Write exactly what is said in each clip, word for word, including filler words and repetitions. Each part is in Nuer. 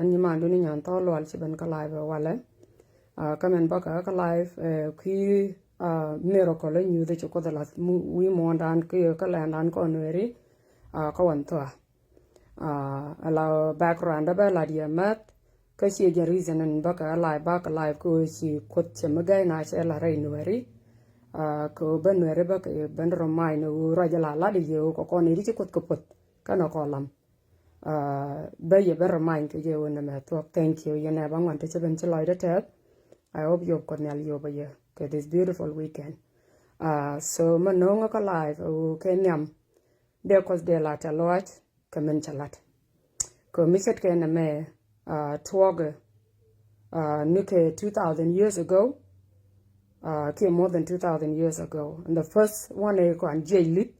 Ɛn nyiman duni nyan thɔ lual ci ben kä live walɛ. Kä mɛn bä kä kä live kui̱ miracle ɛ nyuuth ci Kuoth ɛ lath wi̱i̱ muɔ̱ɔ̱ndan kä kä lɛndan kɔn Nuɛri. Kä wan thua ala background dä bɛ lat yɛ mɛth. Kä ci jɛn reason in bä kä live bä kä live kä ci Kuoth cɛ mi gɛy na cɛ la rɛy Nuɛri. Kä bä Nuɛri bä kä ben remind wu ruac la lat yɛ wu kɔ kɔn iri ci Kuoth kä puɔth kä nɔ kɔ lam. Bä yɛ bä remind kɛ jɛ wä nɛmɛ thuɔk. Thank you yɛ nɛ bä ŋuan ti cä ben ci lɔcdä tɛth. I hope yop Kuɔth Nhial yop a yɛ kɛ this beautiful weekend. So mɛ no̱o̱ŋä kä live wu kɛ nhiam dee Kuɔth dee la tɛ lɔac kɛ min cɛ lat. Kɛ mi ce̱tkɛ nɛmɛ tuɔɔkɛ ni kɛ two thousand years ago. Kiɛ more than two thousand years ago, and the first one ɛ kɔn jiɛc lit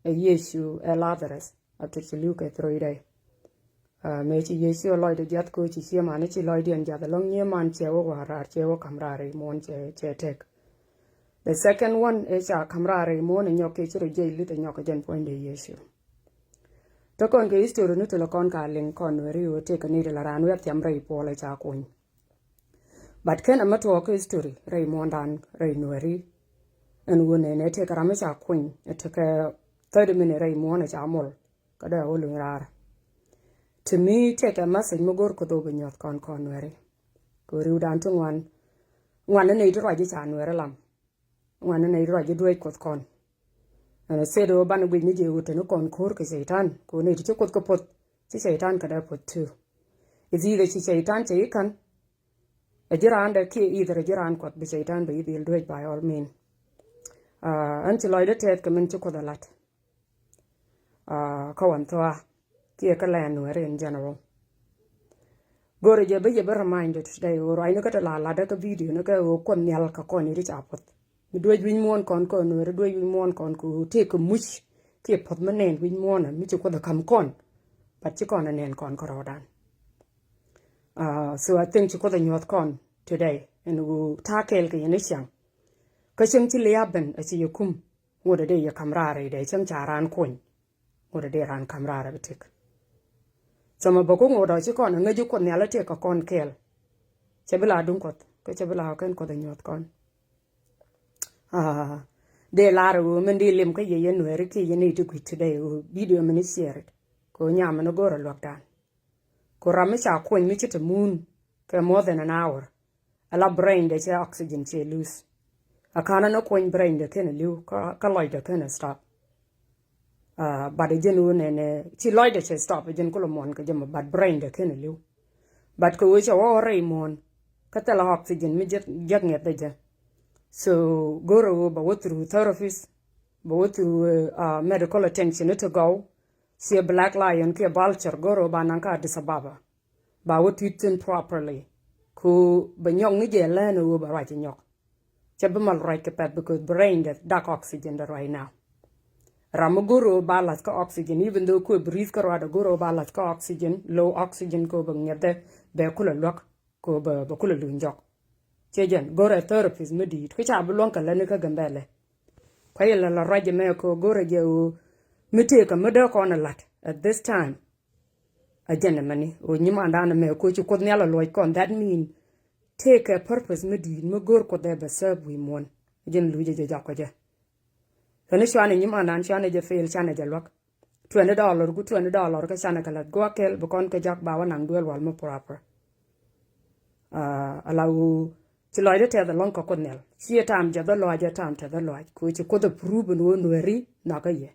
ɛ Yecu ɛ Lazarus. After ci li̱w kɛ three day. Mëë ci Yecu ɛ lɔcdɛ jiath ko̱ ci cie man ci lɔcdiɛn jiath ɛlɔ̱ŋ nyiee man cɛ wä wa̱a̱ raar cɛ wä ka̱m raar rɛy muɔ̱ɔ̱n cɛ tɛk. The second one ɛ ca ka̱m raar rɛy muɔ̱ɔ̱n ɛ nyɔk kɛ ci rɔ jiɛc lit ɛ nyɔk kɛ jɛn puɔ̱nydɛ Yecu. Te kɔn kɛ history ni te lɛ kɔn ka liŋ kɔn Nuɛri ɣöö tëëkɛ ni te la raan wiath thiam rɛy puɔl ɛ ca kuny. But kɛn ɛmɛ tuɔɔk kä history rɛy muɔ̱ɔ̱ndan rɛy Nuɛri. Ɛn ɣöö nɛnɛ tëëkɛ ram mi ca kuny ɛ tekɛ thirty minute rɛy muɔ̱ɔ̱n ɛ ca mol. Kä dee a wä luny raar. Ti mi tëëkɛ message mi go̱r Kuoth ɣöö bi nyuɔ̱th kɔn kɔn Nuɛri. Kɛ riwdan ti ŋuan ŋuan ni nɛy ti ruac ji̱ ca Nuɛri lam. Ŋuan ni nɛy ti ruac ji̱ dueec Kuoth kɔn. Ɛn ɛ sɛt ɣöö banɛ guic ni jɛ ɣöö te ni kɔn ko̱r kɛ cɛy-tan kɛ ɣöö nɛy ti ci Kuoth kɛ puɔth ci cɛy-tan kɛ dee puɔth too. I̱ thi̱i̱th ɛ ci cɛy-tan cɛ i̱ ka̱n. Ɛ ji̱ raan dɛ kiɛ i̱ thɛr ɛ ji̱ raan Kuɔth bi cɛy-tan bɛ i̱ dhil dueec by all mean. Ɛn ci lɔcdä tɛth kɛ min ci Kuoth ɛ la̱t. Kä wan thua kiɛ kä lɛn Nuɛri in general. Go̱rɛ jɛ bä yɛ bä reminded today ɣöö ruacni kä te la latdä kä video ni kä ɣöö Kuoth Nhial kä kɔn i̱ ri ca puɔth. Mi duec wi̱ny muɔ̱ɔ̱n kɔn kä Nuɛri duec wi̱ny muɔ̱ɔ̱n kɔn kä ɣöö tëëkɛ muc kiɛ puɔth mi nɛn wi̱ny muɔ̱ɔ̱n mi ci Kuoth ɛ ka̱m kɔn. But ci kɔn ɛ nɛn kɔn kä rɔɔdan. So I think ci Kuoth ɛ nyuɔ̱th kɔn today ɛn ɣöö ta̱a̱ kɛɛl kɛ yɛn i̱ ciaŋ. Kä cäŋ ci lia̱a̱ ben ɛ ci yɛ kum. Ŋot ɛ dee yɛ ka̱m raar rɛydɛ cäŋ ca raan kuny. Ŋot ɛ dee raan ka̱m raar ɛ bi tik. Thɔmɛ bä ku ŋot ɔ ci kɔn ɛ ŋäc ji̱ Kuoth Nhial ɛ tëëkɛ kɔn kɛɛl. Cɛ bi la duŋ Kuɔth kä cɛ bi la kɛn Kuoth ɛ nyuɔ̱th kɔn. Dee lar ɛ ɣöö min di lim kä yɛ yɛ Nuɛri kiɛ yɛ nɛy ti gui̱c today ɣöö video min i̱ share it. Kɛ ɣöö nyam min i̱ go̱r ɛ luäkdan. Kɛ ɣöö ram mi ca kuny mi ci te muun kɛ more than an hour. Ala brain dɛ cɛ oxygen cɛ lose. A ka̱n an ɛ kuny brain dɛ kɛn ɛ li̱w kä lɔcdɛ kɛn ɛ stop. But ɛ jɛn ɣöö nɛnɛ ci lɔcdɛ cɛ stop ɛ jɛn kulɛ muɔ̱n kɛ jɛ mɔ but brain dɛ kɛn ɛ li̱w. But kɛ ɣöö cɛ wä wä rɛy muɔ̱n kä thilɛ oxygen mi jiäk ŋiɛth dɛ jɛ. So go̱rɛ ɣöö bɛ wä through therapist, bɛ wä through medical attention i̱ ti gɔw. Ciɛ Black Lion kiɛ Vulture go̱rɛ ɣöö ba naŋ kä Addis Ababa. Ba wä tui̱t thi̱n properly. Ku bɛ nyɔk ni jɛ lɛn ɣöö bɛ ruac inyɔk. Cɛ bi mal ruac kɛ pɛth because brain dɛ dak oxygen dɛ right now. Ram mi go̱r ɣöö ba lath kä oxygen even though kuɛ breathe kä ruaadɛ go̱r ɣöö ba lath kä oxygen, low oxygen kɛ ɣöö bɛ ŋiɛthɛ bɛ kulɛ luäk kɛ ɣöö bɛ kulɛ luny jɔk. Cɛ jɛn go̱rɛ therapist mi di̱i̱t kä ca bi luäŋ kɛ lätni kä Gambɛlɛ. Kuayɛ lɛ la ruac ɛmɛ kɛ ɣöö go̱rɛ jɛ ɣöö mi tëëkɛ mi dee kɔn ɛ la̱t at this time. A jɛn ɛmɛni ɣöö nyimandan ɛmɛ koci Kuoth Nhial a luɔc kɔn that mean tëëkɛ purpose mi di̱i̱t mi go̱o̱r Kuoth ɛ bɛ serve wi̱i̱ muɔ̱n. A jɛn luc a jɛ jɔk kɛ jɛ. Kɛn cuanɛ nyimandan cuanɛ jɛ fail canɛ jɛ luäk. Twenty dollar ku twenty dollar kä canɛ kɛ lath gua̱a̱k kɛl bi kɔn kɛ jak ba wä naŋ duel wal mi proper. Ala ɣöö ci lɔcdä tɛth ɛlɔ̱ŋ kɛ Kuoth Nhial ciɛ tam jɛ dhä lɔac ɛ tam tɛth ɛ lɔac koci Kuoth ɛ prove ni ɣöö Nuɛri nhɔakä yɛ.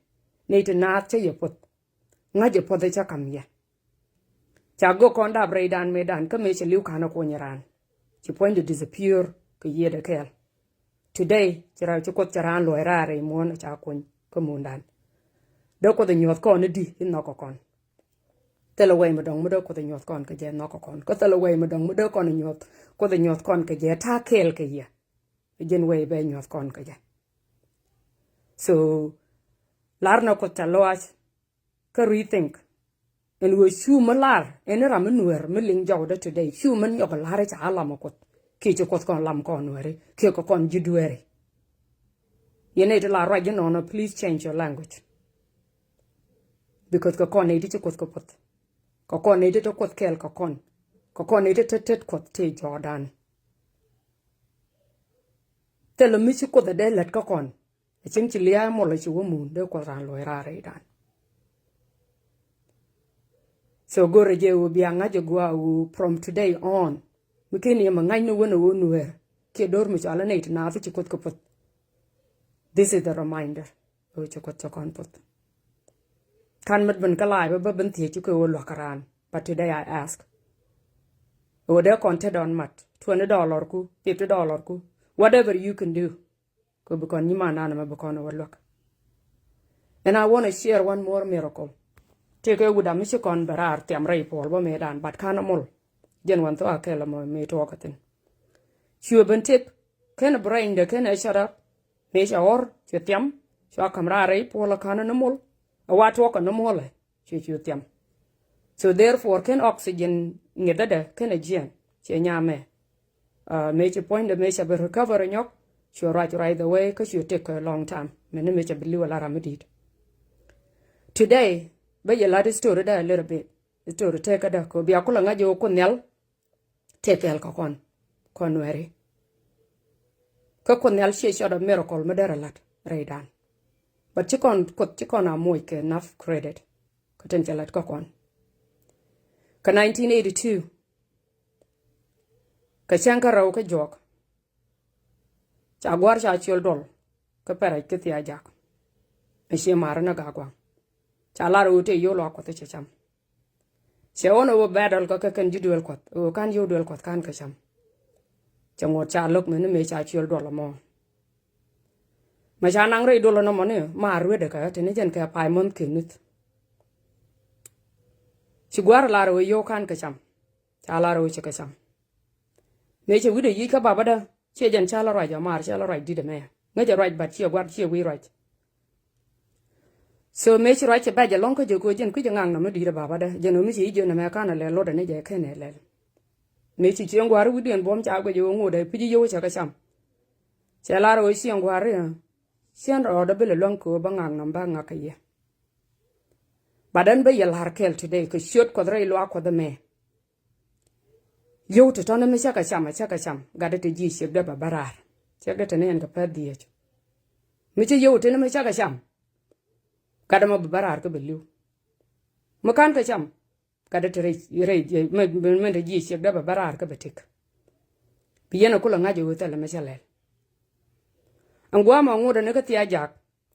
Nɛy ti naath cä yɛ puɔth. Ŋa̱c ɛ puɔth ɛ cä ka̱m yɛ. Ca gök kɔn dap rɛydan mëëdan kä mëë cɛ li̱w ka̱n ɛ kuɔny raan. Ci puɔ̱nydɛ disappear kɛ yiëëdɛ kɛɛl. Today ci raan ci Kuoth cɛ raan luɔ̱c raar rɛy muɔ̱ɔ̱n ɛ ca kuɔny kä muundan. Dee Kuoth ɛ nyuɔ̱th kɔn i̱di i̱ nhɔk kɛ kɔn. Thilɛ wɛy mi dɔ̱ŋ mi dee Kuoth ɛ nyuɔ̱th kɔn kɛ jɛ nhɔk kɛ kɔn kä thilɛ wɛy mi dɔ̱ŋ mi dee kɔn ɛ nyuɔ̱th Kuoth ɛ nyuɔ̱th kɔn kɛ jɛ ta̱a̱ kɛɛl kɛ yɛ. Ɛ jɛn wɛy bɛ nyuɔ̱th kɔn kɛ jɛ. So lar nɔ Kuoth ca lɔac. Kä rethink ɛn ɣöö cu mi lar ɛn ram mi Nuɛr mi liŋ jɔwdä today cu mi nyɔk lar ca lam ɛ Kuoth. Kiɛ ci Kuoth kɔn lam kɔn Nuɛri kiɛ kɛ kɔn ji̱ dueeri. Yɛn nɛy ti la ruac ji̱ nɔnɔ please change your language. Because kɛ kɔn nɛy ti ci Kuoth kɛ puɔth. Kɛ kɔn nɛy ti te Kuoth kɛɛl kɛ kɔn. Kä kɔn i̱ tet tet tet Kuɔth tëë jɔɔdan. Thilɛ mi ci Kuoth ɛ dee lät kä kɔn. A cieŋ ci lia̱a̱ mɔl a ci wä muun dee Kuɔth raan luɔ̱c raar rɛydan. So go̱rɛ jɛ ɣöö bia ŋa̱c ɛ gua̱a̱ ɣöö from today on, mi ken yɛ mɛ ŋa̱cni wänɛ ɣöö Nuäär kiɛ do̱r mi cɔal a nɛy ti naath ci Kuoth kɛ puɔth. This is the reminder. Ɣöö ci Kuoth cɛ kɔn puɔth. Kan mät ben kä la̱a̱c bä bä ben thiec ci kɛ ɣöö luäk kɛ raan. But today I ask, ɣöö dee kɔn te dɔn mat twenty dollar ku, fifty dollar ku, whatever you can do. Kɛ bi kɔn nyiman nan mɛ bi kɔn wä luäk. And I wanna share one more miracle. Tëëkɛ wut dam mi ci kɔn bɛ raar thiam rɛy puɔl bä mëëdan, but kan mul. Jɛn wan thok a kɛl mɔ mëë tuɔɔk a thin. Cuɛ ben tëk ken brain de ken a shut up. Mëë ca ɣɔr cuɛ thiam, cua ka̱m raar rɛy puɔl a kan ni mul. A wa tuɔɔk a ni mul ɛ. Cuɛ cuɛ thiam. So therefore ken oxygen ŋi̱thädɛ ken a jiɛn cuɛ nyamɛ. Mëë ci puɔ̱nydɛ mëë ca bi recovery nyɔk, cuɛ ruac right away kä cuɛ take a long time. Mëni mëë ca bi li̱w a la ram mi di̱i̱t. Today bä yɛ lat story dä a little bit. Story tekädä kɛ bia kulɛ ŋa̱c jɛ wä Kuoth Nhial tëë kɛɛl kä kɔn, kɔn Nuääri. Kä Kuoth Nhial ciɛ cɔt a miracle mi derɛ la̱t rɛydan. But ci kɔn Kuoth ci kɔn a moc kɛ enough credit. Kä tin cɛ la̱t kä kɔn. Kä nineteen eighty-two kɛ cäŋ kä rɛw kä juɔk, ca gua̱r ca ciöl duɔl kä pɛrɛc kä Thia̱a̱ Jak. Ɛ cie ma̱a̱r ni Gaagua̱a̱ŋ. Ca lar ɣöö tëë yio̱w luaak Kuɔth cɛ cam. Cɛ ɣän ɛ wä bɛ̈t dɔl kä kɛ kɛn ji̱ duël Kuɔth ɛ wä ka̱n yio̱w duël Kuɔth ka̱n kɛ cam. Cɛ ŋuɔ̱t ca lo̱k mëni mëë ca ciöl duɔl ɛmɔ. Mɛ ca naŋ rɛy duɔl ɛnɔmɔni ma̱a̱r ruetdɛ kɛ teni jɛn kɛ pay month kɛ nuth. Ci gua̱r lar ɣöö yio̱w ka̱n kɛ cam. Ca lar ɣöö ci kɛ cam. Mëë cɛ wi̱cdɛ yic kä babädä ciɛ jɛn ca la ruac ɔ ma̱a̱r ca la ruac di̱t ɛmɛ. Ŋäcɛ ruac bat ciɛ gua̱r ciɛ wi̱i̱ ruac. So mëë ci ruac cɛ bɛc ɛlɔ̱ŋ kä jɛ kɛ ɣöö jɛn kui̱c ɛ ŋaknɔ mi di̱i̱t ɛ babädä jɛn ɣöö mi ci ji̱ jiön ɛmɛ ka̱n ɛ lɛl luɔtdɛ ni jɛ kɛn ɛ lɛl. Mëë ci cieŋ gua̱a̱r wi̱cdiɛn buɔ̱m ca guic ɣöö ŋotdɛ pi̱ci yio̱w cɛ kɛ cam. Cɛ lar ɣöö cieŋ gua̱a̱r i̱ cieŋ rɔɔdä bi lɛ luäŋ kɛ ɣöö bä ŋaknɔ bä ŋak kɛ yɛ. But ɛn bä yɛ la̱r kɛɛl today kɛ ciöt Kuɔth rɛy luaak Kuɔth ɛmɛ. Yio̱w te tɔ̱ni mi cakɛ cam a cakɛ cam gatdä te ji̱ ciekdä bɛ bä raar. Ciekdä te ni ɛn kɛ pɛ̈th dhieec. Mi ci yio̱w te ni mi cakɛ cam gatdä mɔ bɛ bä raar kä bɛ li̱w. Mi ka̱n kɛ cam gatdä te rɛy rɛy mɛn te ji̱ ciekdä bɛ bä raar kä bɛ tëk. Bi yɛn a kulɛ ŋa̱c ɛ ɣöö thilɛ mi cä lɛl. Ɛn gua̱a̱mɔ ŋotdä ni kä Thia̱a̱ Jak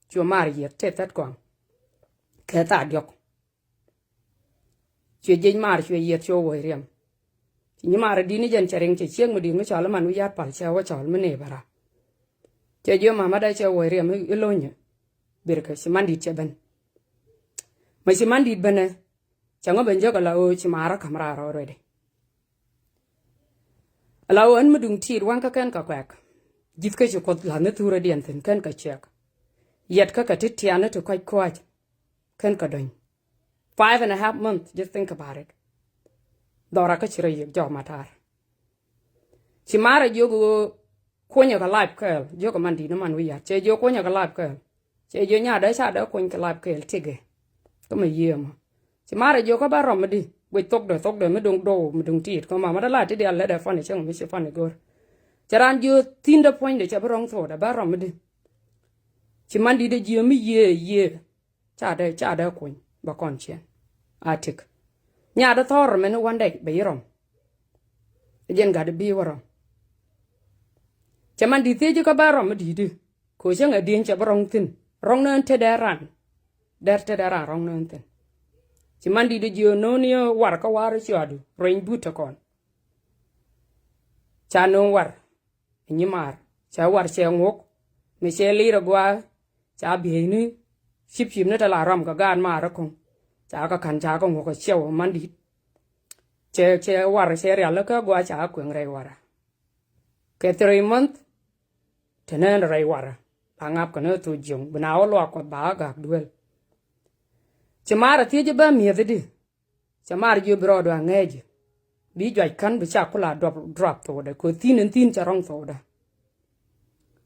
cuɛ maar yieth te thät kɔaŋ kɛ thaak diɔ̱k. Cuɛ jiec maar cuɛ yieth cuɛ wuɔc riɛm. Ci nyi maar di̱t ni jɛn cɛ riŋ cɛ ciek mi di̱t mi cɔal iman wi̱c ya̱t pal cɛ wä cɔl mi neep ara. Cɛ jiö mamädä cɛ wuɔc riɛm i̱ lo̱nyä. Birkɛ ci man di̱t cɛ ben. Mɛ ci man di̱t benɛ cɛ ŋɔ ben jek ala ɣöö ci maar ɛ ka̱m raar already. Ala ɣöö ɛn mi duŋ tiit waŋ kä kɛn kɛ kuɛk. Ji̱th kä ci Kuoth la̱th ni thurädiɛn thi̱n kɛn kɛ ciɛk. Yɛt kä kɛ ti tiani ti kɔc kua̱c kɛn kɛ dɔ̱ny. Five and a half months, just think about it. Dhɔra kä ci rɔ yiëk jɔk matar. Ci marɛ jiök ɣöö kuonyɛ kɛ life kɛɛl, jiök kɛ man di̱t ni man wi̱i̱ ya̱t cɛ jiök kuonyɛ kɛ life kɛɛl. Cɛ jiök nyaatdä ca dee kuony kɛ life kɛɛl tikɛ. Kä mɛ yiëë mɔ ci marɛ jiök kä bä rɔm mi di guic thokdɛ thokdɛ mi duŋ do̱w mi duŋ tiit kä ma ma dee la ti dial lɛ dee fani cäŋ mi ci fani go̱r. Cɛ raan jiök thi̱n dee puɔ̱nydɛ cɛ bi rɔŋ thokdɛ bä rɔm mi di. Ci man di̱t dee jiök mi yiëë yiëë. Ca dee ca dee kuny bɛ kɔn ciɛn. A tik. Nyaat dee thɔɔr mɛn ni one day bɛ yi rɔm. Jɛn gat bi wä rɔm. Cɛ man di̱t thiec kä bä rɔm mi di̱t di. Ko cä ŋɛ dieny cɛ bi rɔŋ thi̱n rɔŋ ni ɣän te dee ran. Dɛr te dee ran rɔŋ ni ɣän thi̱n. Ci man di̱t di jiö no̱o̱n ni war kä war cuadu rueny but te kɔn. Ca no̱o̱n war. Nyimaar cɛ war cɛ ŋuɔk mi cɛ lir a gua̱a̱. Ca bieyni cip cip ni te la ram kɛ gaat maar a ko̱ŋ. Ca kɛ ka̱n ca kɛ ŋuɔk a ciɛw a man di̱t. Cɛ cɛ war cɛ rial kä gua̱a̱ ca kɛ kueŋ rɛy warɛ. Kɛ three month te nɛn rɛy warɛ. La ŋap kɛ ni thok jiöŋ bi na wä luak kuɔth ba a gak duel. Ci maar a thiec bä mi̱eth di. Cɛ maar jiö bi rɔɔdu a ŋɛɛc ji̱ bi juac kän bi ca kula drop drop thokdɛ kɛ thi̱n in thi̱n cɛ rɔŋ thokdɛ.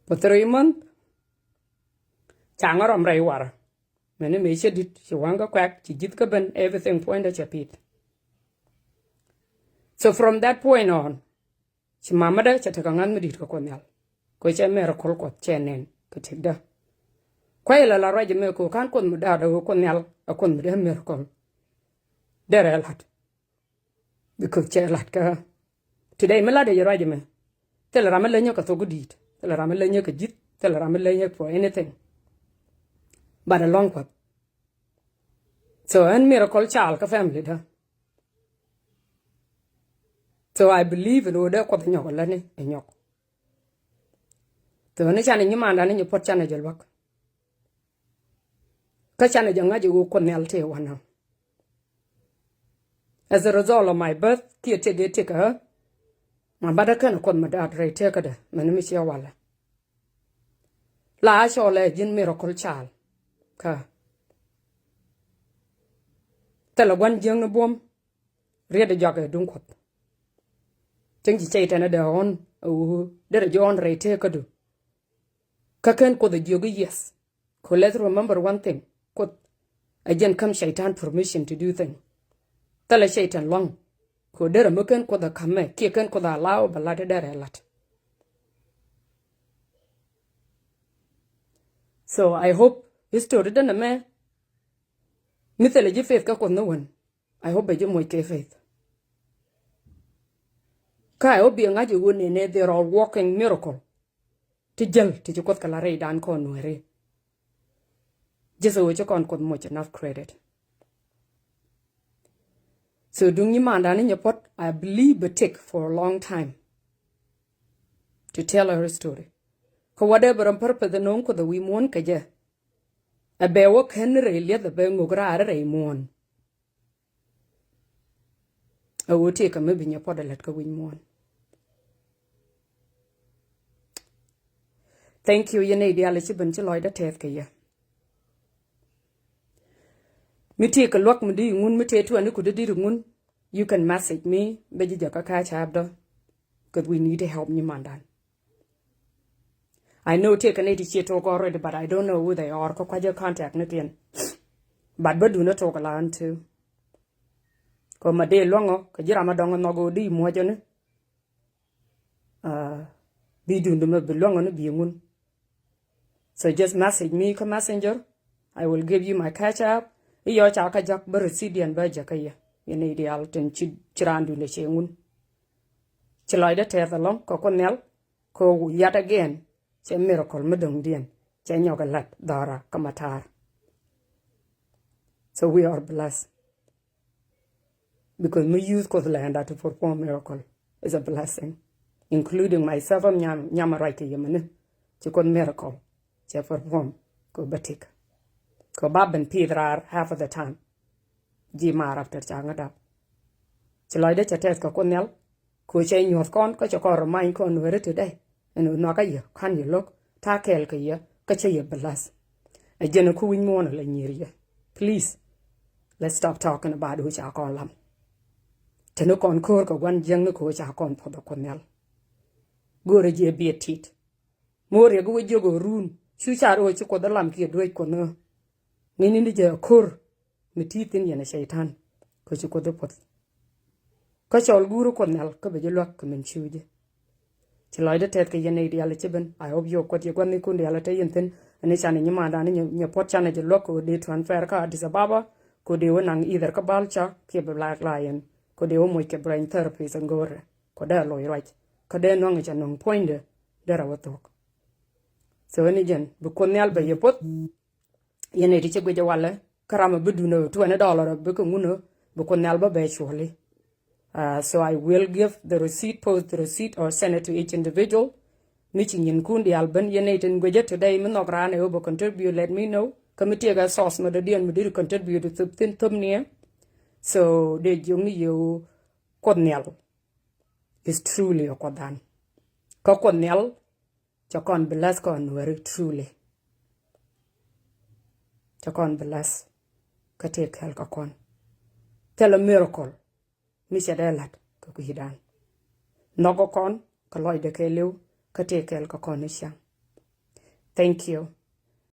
For three month ca ŋä rɔm rɛy warä. Mɛni mëë cä di̱t ci wa̱ŋ kä kuɛk ci ji̱th kä ben everything puɔ̱nydɛ cɛ pit. So from that point on, ci mamädä cɛ tekɛ ŋa̱th mi di̱i̱t kɛ Kuoth Nhial. Kɛ cɛ miracle Kuɔth cɛ nɛn kɛ tëkdä. Kuay la la ruac ɛmɛ kɛ ɣöö ka̱n Kuoth mi da̱a̱t ɛ ɣöö Kuoth Nhial ɛ Kuoth mi dee miracle. Derɛ la̱t. Because cɛ la̱t kä. Today mi la̱t ɛ jɛ ruac ɛmɛ. Thilɛ ram mi leny kɛ thok di̱i̱t. Thilɛ ram mi leny kɛ ji̱th. Thilɛ ram mi leny for anything. But ɛlɔ̱ŋ Kuɔth. So ɛn miracle child kä family dä. So I believe in ɣöö dee Kuɔth ɛ nyɔk ɛ lätni ɛ nyɔk. So ni canɛ nyimandan ni nyi puɔ̱t canɛ jɛ luäk. Kä canɛ jɛ ŋa̱c ɛ ɣöö Kuoth Nhial tëë wanɛ. As a result of my birth kiɛ tëk ëë tëk ɛ ɣä. Ma batdä kɛn ɛ Kuoth mi da̱a̱t rɛy tëkädɛ mɛn mi ciɛ walɛ. La a cɔɔlɛ ji̱n miracle child. Kä thilɛ gua̱n jiäkni buɔ̱m. Riet ɛ jɔak ɛ duŋ Kuɔth. Cäŋ ci Cɛy-tan ɛ dee ɣɔ̱n ɛ ɣöö derɛ ji̱ ɣɔ̱n rɛy tëkädu. Kä ken Kuoth ɛ jiök i̱ yes. Kɛ let's remember one thing. Kuoth ɛ jɛn käm Cɛy-tan permission to do thing. Thilɛ Cɛy-tan lua̱ŋ. Kɛ derɛ mi ken Kuoth ɛ ka̱mɛ kiɛ ken Kuoth ɛ allow bɛ la̱t i̱ derɛ la̱t. So I hope history dänɛ mɛ mi thilɛ ji̱ faith kä Kuoth ni wän. I hope bɛ ji̱ moc kɛ faith. Kä I hope biɛ ŋa̱c i̱ ɣöö nɛnɛ they are all walking miracle. Ti jäl ti ci Kuoth kɛ la rɛydan kɔn Nuääri. Just ɣöö ci kɔn Kuoth moc enough credit. So duŋ nyimandan ni nyi puɔ̱t, I believe bɛ take for a long time to tell her story. Kä whatever purpose no̱o̱ŋ Kuoth ɛ wi̱i̱ muɔ̱ɔ̱n kɛ jɛ. Ɛ bɛ wä ken rɛy lieth ɛ bɛ ŋok raar rɛy muɔ̱ɔ̱n. A ɣöö tëëkɛ mi bi nyɛ puɔt a lät kä wi̱c muɔ̱ɔ̱n. Thank you yɛn nɛy diaal ci ben ci lɔcdä tɛth kɛ yɛ. Mi tëëkɛ luäk mi di ŋun mi tëë tuɛni ku di di ŋun. You can message me bɛ ji̱ jɛ kä Cash App dɔ. Cause we need help nyimandan. I know tëëkɛ nɛy ti ciɛ tok already, but I don't know who they are. Kä kua̱cä contact ni tiɛn. But bä duundä tok ala ɣän too. Kɛ ma dee luäŋɔ kɛ ji̱ ram a dɔŋ a nhɔk ɣöö di muɔ̱cä ni. Bi duundä mɛ bi luäŋɔ ni bi ŋun. So just message me kä Messenger. I will give you my Cash App. I̱ yɔc ca kä jak bä receipt diɛn bä jäkä yɛ. Yɛn i̱ diaal tin ci raan duundä cɛ ŋun. Ci lɔcdä tɛth ɛlɔ̱ŋ kɛ Kuoth Nhial. Kɛ yet again cɛ miracle mi dɔ̱ŋdiɛn cɛ nyɔk ɛ la̱t dhɔra kä ma ta̱a̱r. So we are blessed. Because mi use Kuoth lɛnda to perform miracle is a blessing. Including myself, am nyam nyam a ruac kɛ yemeni. Ci Kuoth miracle cɛ perform kɛ bä tik. Kɛ ba ben piith raar half of the time. Ji̱ maar after ca ŋä dap. Ci lɔcdä cɛ tɛth kɛ Kuoth Nhial. Kɛ cɛ nyuɔ̱th kɔn kä cɛ kɔn remind kɔn Nuääri today. Ɛn ɣöö nhɔakä yɛ ka̱n yɛ lo̱k ta̱a̱ kɛɛl kɛ yɛ kä cä yɛ bless. Ɛ jɛn ɛ ku wi̱c muɔ̱ɔ̱n ɛ la nyier yɛ. Please, let's stop talking about ɣöö ca kɔn lam. Teni kɔn ko̱o̱r kɛ gua̱n jiäkni kɛ ɣöö ca kɔn puɔth ɛ Kuoth Nhial. Go̱o̱rɛ jiɛ biɛ tit. Mi wä riɛk wä jiök ɣöö run cu car ɣöö ci Kuoth ɛ lam kiɛ duec Kuɔth ɣä. Ŋi̱ni ni jɛ ɛ ko̱r. Mi ti̱i̱ thi̱n yɛn ɛ cɛy-tan kä ci Kuoth i̱ puɔth. Kä cɔl guuri Kuoth Nhial kä bɛ ji̱ luäk kɛ min ciu ji̱. Ci lɔcdä tɛth kɛ yɛn nɛy diaal ci ben. I hope you Kuoth yɛ gua̱thnikun diaal ɛ te yɛn thi̱n. Ɛn i̱ canɛ nyimandan ni nyɛ puɔt canɛ jɛ luäk kɛ ɣöö dee transfer kä Addis Ababa kɛ ɣöö dee wä naŋ either kä Balcha kiɛ bɛ Black Lion kɛ ɣöö dee wä moc kɛ brain therapist ɛn go̱o̱rɛ kɛ dee loc ruac kɛ dee nuaŋ i̱ ca nuaŋ puɔ̱nydɛ dee rɛ wä thok. So ɛn i̱ jɛn bi Kuoth Nhial bɛ yɛ puɔth. Yɛn ɛ ti cä guic ɛ walɛ kä ram ɛ bi duundä twenty dollar ɛ bikɛ ŋun ɛ bi Kuoth Nhial bä bɛ cuɔli. So I will give the receipt, post the receipt or send it to each individual. Mi ci nyinkun diaal ben yɛn ɛ tin guic ɛ today mi nhɔk raan ɛ ɣöö bɛ contribute, let me know. Kä mi tiɛɛk ɛ source mɛ dɔ̱diɛn mi diri contribute thop thin thop niɛ. So dee jiök ni yɛ ɣöö Kuoth Nhial is truly ɛ Kuothdan. Kä Kuoth Nhial cɛ kɔn bless kɔn Nuääri truly. Cɛ kɔn bless kä tëë kɛɛl kä kɔn. Thilɛ miracle mi cɛ dee la̱t kä kui̱dan. Nhɔk kä kɔn kä lɔcdɛ kɛɛliw kä tëë kɛɛl kä kɔn i̱ cäŋ. Thank you.